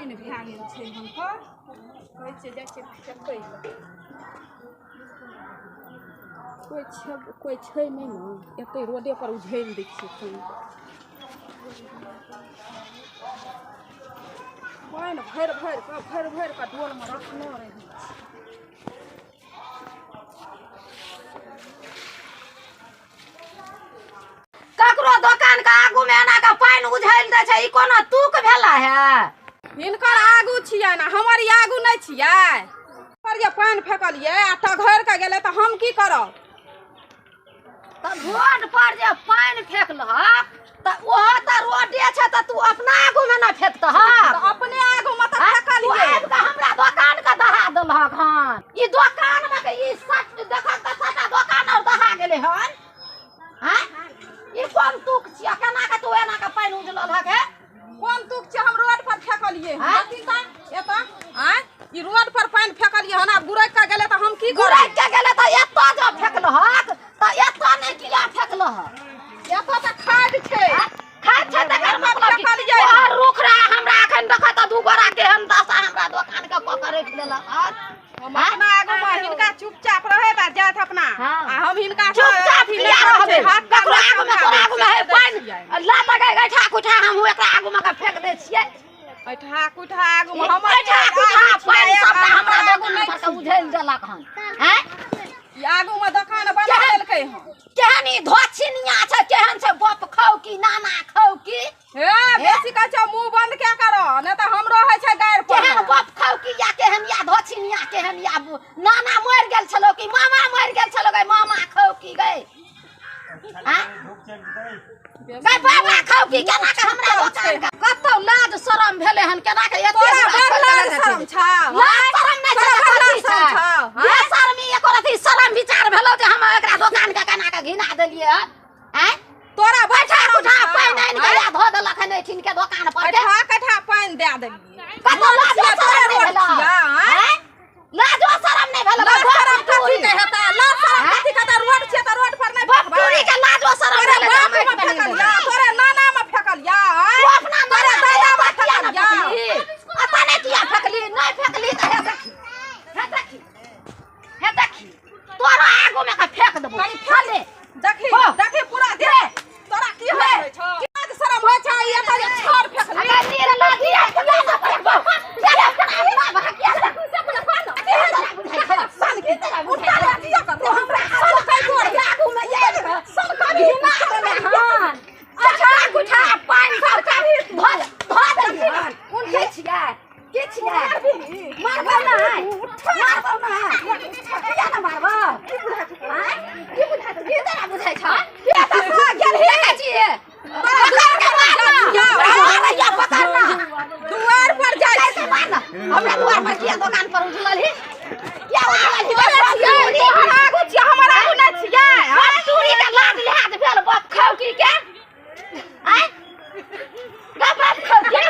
पानि भए गेल छै हुनकर। कहै छियै जाइ छियै फेकै लए। कोइ छै, कोइ छै नहि ने, एतै रोडे पर उझैल दै छियै पानि। पानि भरि भरि कऽ, भरि भरि कऽ डोलमे रखने रहै छै। ककरो दोकान के आगू में एना के पानि उझैल दै छै, ई कोनो तुक भेला है? हिनकर आगू छियै ने, हमर ई आगू नहि छियै। पर जे पानि फेकलियै आ टघरि कऽ गेलै तऽ हम की करब? तऽ रोड पर जे पानि फेकलहक तऽ ओहो तऽ रोडे छै, तऽ तू अपना आगू में ने फेकतहक? तऽ अपने आगू में तऽ आँय? तू फेकलियै। आबि कऽ हमरा दोकान के दहा देलहक हन। ई दोकान में के ई सच देखक तऽ सबटा दोकान और दहा गेलै हन। आँय? ई कोन तुक छियै? केना के तू एना के पानि उझललहक हे? कोन तुक छै? हम रोड पर फेकलियै हन। आँय? देखी तऽ एतऽ, आँय, ई रोड पर पानि फेकलियै हन, आब गुरकि कऽ गेलै तऽ हम की करबै? गुरकि के गेलै तऽ एतऽ जँ फेकलहक तऽ एतऽ नहि किया फेकलहक? एतऽ तऽ खाद छै। आँय? खाद छै तकर एतऽ मतलब की? फेकलियै हन। तोहर रुख रहा हमरा एखन देखऽ तऽ दू गोरा केहन दशा हमरा दोकान के कऽ के राखि देलक हन। हम अपना आगू मे हिनका चुपचाप रहै आ जाइत अपना, हाँ। आ हम हिनका से चुपचाप अथी नहि किया करै छियै, रहबै? हाथ पैर ककरो नहि आगू मे, चमका तोरा दै आगू मे छियै, हे से दै पानि छियै। ला तऽ गै गैठा कुठा हमहूँ एकरा आगू मे के फेक दै छियै। ऐठा कुठा आगू मे हमर ऐठा आगू कुठा छियै, पानि सबटा हमर हमरा आगू दोकान नहि पर के छियै। उझैल देलक हन। हैं? ई आगू मे दोकान बना केहन देलकै हन। केहन ई धोछिनिया छै, केहन छै बप खौ की नाना खौ की? हे बेसी कहै छौ मुँह बंद किया करऽ, नहि तऽ हमरो होइ छै गारि पड़ल। केहन बप खौ की या केहन या धोछिनिया केहन या नाना मरि गेल छलो की मामा मरि गेल छलो गै मामा खौ की गै? आँ? गै बाबा खौ की? केना के हमरा दोकान के कतौ लाज शरम भेलै हन? केना के एते तोरा बुरा बड़ छोड़ि लाज देने शरम छै? छौ? लाज शरम नहि छै तोरा तऽ बड़ लाज कथी छै? शरम छौ? आँय? बेशर्मी एको रति शरम विचार भेलौ जे हम एकरा दोकान के केना के घिना देलियै हन? आँय? तोरा बड़ बैठा शरम उठा छौ? पानि आनि के आँय? या धो देलक हन एहिठिन के दोकान पर के। ऐठा कठा पानि दए देलियै। कतौ रोड लाजो छियै, शरम तोरे नहि रोड भेलौ? छियै, आँय? आँय? लाजो शरम नहि भेलौ? लाज बाप शरम कथी टूरी। के हेतै? लाज शरम आँय? कथी के हेतै? रोड छियै तऽ रोड पर नहि बाप फेकबै? टूरी के लाजो शरम तोरे भेलै जे हम बाप मे एहिठिन फेकल नहि या, तोरे नाना मे फेकल या, आँय? तू अपना तोरे नाना दादा मे के किया फेकल ने या? फेकली? एतऽ नहि किया फेकली? नहि फेकली तऽ हे देखी, हे देखी, हे देखी, तोरा आगू में के फेंक देबो। कनी फेंक दे। देखी, हो। देखी पूरा देह। तोरा की ले। होइ छौ? लाज शरम होइ छै? ई एतऽ जे छड़ फेकली। अगर नीर लागी आ के ना फेंकबो। किया अपना अपना भाग किया सन की उठा ले दिया कर हमरा सन कहि तोर आगू में आबि के सन कभी घिना देने हन। अच्छा कुठा पानि सब धो धो देलियै हन। की छियै? की छियै? मारबौ नहि, मारबौ नहि, किया ने मारबौ? आँय? की बुझाइ छौ? की तोरा बुझाइ छौ? देखै छियै? पकड़ के मार ना। मारैया, पकड़ ना। दुआर पर जाइ कैसे मार ना? हमरा दुआर पर किया दोकान पर उझललही? किया उझललही? छियै, तोहर आगू छियै, हमर आगू नहि छियै। बाप टूरी के लाज लिहाज भेल बाप खौकी के? आँय? गे बाप खौकी,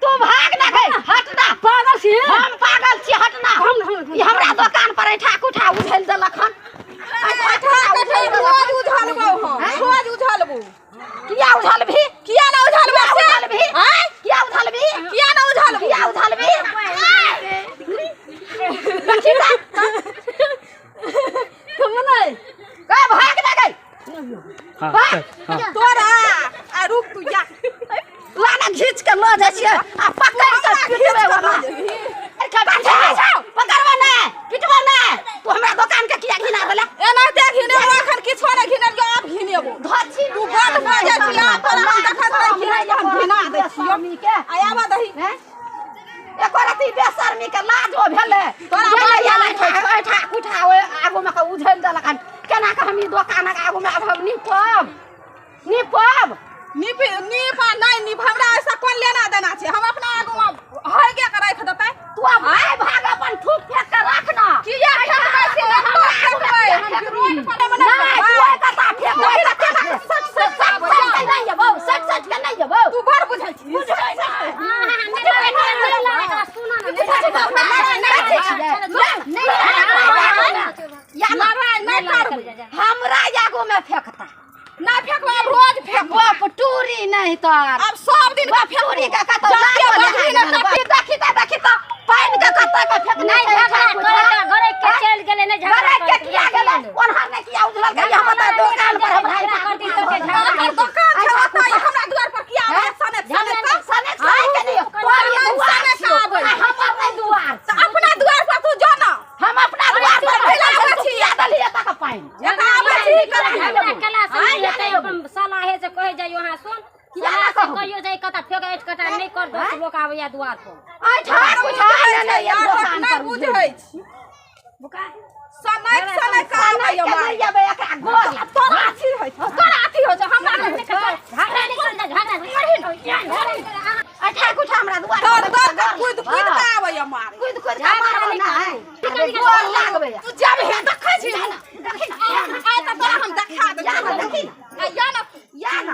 तू भाग ना गई, हट ना। पागल छी? हम पागल छी? हट ना। ई हमरा दोकान पर ऐठा कुठा उझलि देलक हन। ऐठा ऐठा कुठा कठा उझलि देलक रोज हन। उझलबौ हम, आँय? रोज उझलबौ। किया उझलबही? किया ने उझलबौ किया से? उझलबही? आँय? किया उझलबही? किया ने उझलबौ? किया उझलबही? देखी तऽ। तुम नहीं गई, भाग ना गई। हाँ, भाग। चल, हाँ। तोरा आ रुक तू या। लाना घीच के लऽ जाइ छियै आ पकड़ि के पिटबै ओना। पकड़बो नहि, पिटबो नहि। तू हमरा दोकान के किया घिना देले? एनाहिते घिनेबो, एखन किछो नहि घिनेलियौ, आब घिनेबो। धोछी तू बड बजै छी, आब तोरा हम देखत नहि घिनेलियौ, हम घिना दै छियौ। आ आबऽ दही। एको रति बेशर्मी के लाजो भेलै? तोरा गेलै बड़ या लाज होइ छौ। ऐठा कुठा ओहि आगूमे के उझलि देलक हन। केना के हम ई दोकानक आगूमे आब हम निपब, निपब? नीप नीप आ नहि नीप, हमरा ऐसा कोन लेना देना छै? हम अपना आगू मे हगे के राखि देतै। तू आब भाय भाग, अपन थूक फेंक के रख ना। किया फेकबै से? हमरा एतऽ आगूमे फेकबै किया हम फेकबही? रोड पर नहि नहि, तू फेकबै। ओहि कता फेंक, ओहि कता फेंक। सट सट सट के नहि जेबौ, सट सट के नहि जेबौ। तू बड़ बुझै छी। बुझबै नहि, बुझबै नहि। लड़ाइ नहि करबै। हमरा आगू में फेंकता? नहि फेकबै, आब रोज फेकबै। बाप टूरी नहीं तर आब सब दिन बाप टूरी के कतौ जते लाजो बजली लिहाज ने भेल। तते आबैया दुआर पर। ऐठा कुठा लेने ये यार, दोकान नहि पर बुझै छी। बुका सनक सनक आबैया सनक मारे। नहि अबै एकरा गोल। तोरा अथी होइ छौ, तोरा अथी होइ छौ, हमरा नहि होइ छौ। झगड़ा नहि कर, झगड़ा नहि। ऐठा कुठा हमरा दुआर तोर पर तोर के कूद कूद के आबैया मारे। कूद कूद के मारबो नहि, गोल लागबै। तू जेबही देखै छी। जा ना, देखी ना। आइ तऽ तोरा हम देखा देब। जा ना, देखी ना। आ या ना। या ना,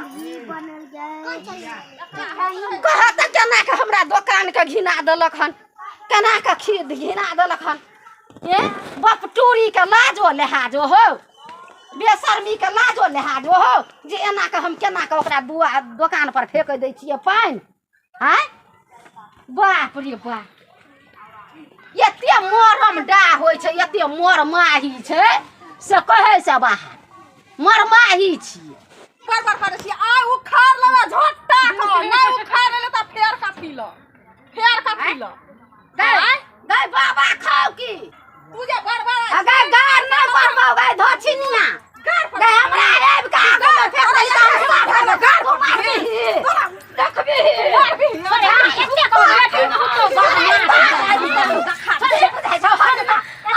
कह तऽ केना के हमरा दोकान के घिना देलक हन, केना के खीर घिना देलक हन। ए बपटूरी के लाजो लेहाजो हो, बेशर्मी के लाजो लेहाजो हो, जे एना के हम केना के ओकरा दुआ दोकान पर फेंक दै छियै पानि। आँय बाप रे बाप, एते मरम डाह होइ छै, एते मरमाही छै से कहै से बाहर मरमाही छियै। बड़ बड़ करै छियै। आइ उखाड़ लेबै झोंटा के, नहि उखाड़ लेलै तऽ फेर कथी लऽ, फेर कथी लऽ। गै गै बाबा खाउ की? तू जे बड़ बड़ आ गै गार नहि पड़बौ गै धोछिनिया। गै हमरा आबि कऽ आगू मे फेंक दै तऽ हम साफ करबै। गार तू मारबिही, देखबिही। एते कहू बेटी न होतो।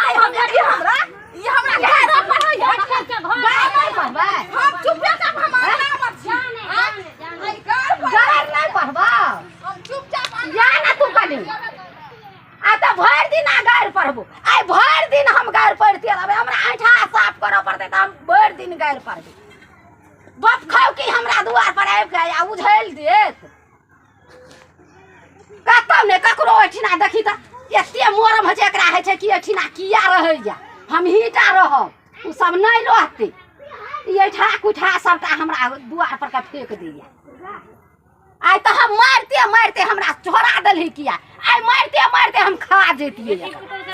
आइ हम ई हमरा, ई हमरा गारि पढ़ैया। गार नहि पढ़बै। हम चुपे चाप हम अंगना मे छी। जाने जाने जाने। आइ गारि पढ़ै। गार नहि पढ़बौ। हम चुपचाप अंगना जा ना तू कनी। आ तऽ भरि दिन आ गारि पढ़बो। आइ भरि दिन हम गारि पढ़िते रहबै, हमरा ऐठा साफ करऽ पड़तै तऽ हम भरि दिन गारि पढ़बै। बाप खाउ कि हमरा दुआर पर आबि कऽ आ उझलि देत। कतौ नहि ककरो ओहिठिना देखी तऽ एते मरम होइ छै एकरा, होइ छै कि एहिठिना किया रहैया, हमहीँ टा रहब, ओ सब नहि रहतै। ई ऐठा कुठा सबटा हमरा दुआर पर के फेंक दैया। आइ तऽ हम मारिते मारिते हमरा छोड़ा देलही किया? आइ मारिते मारिते हम खा जैतियै। बेटी पुतोह।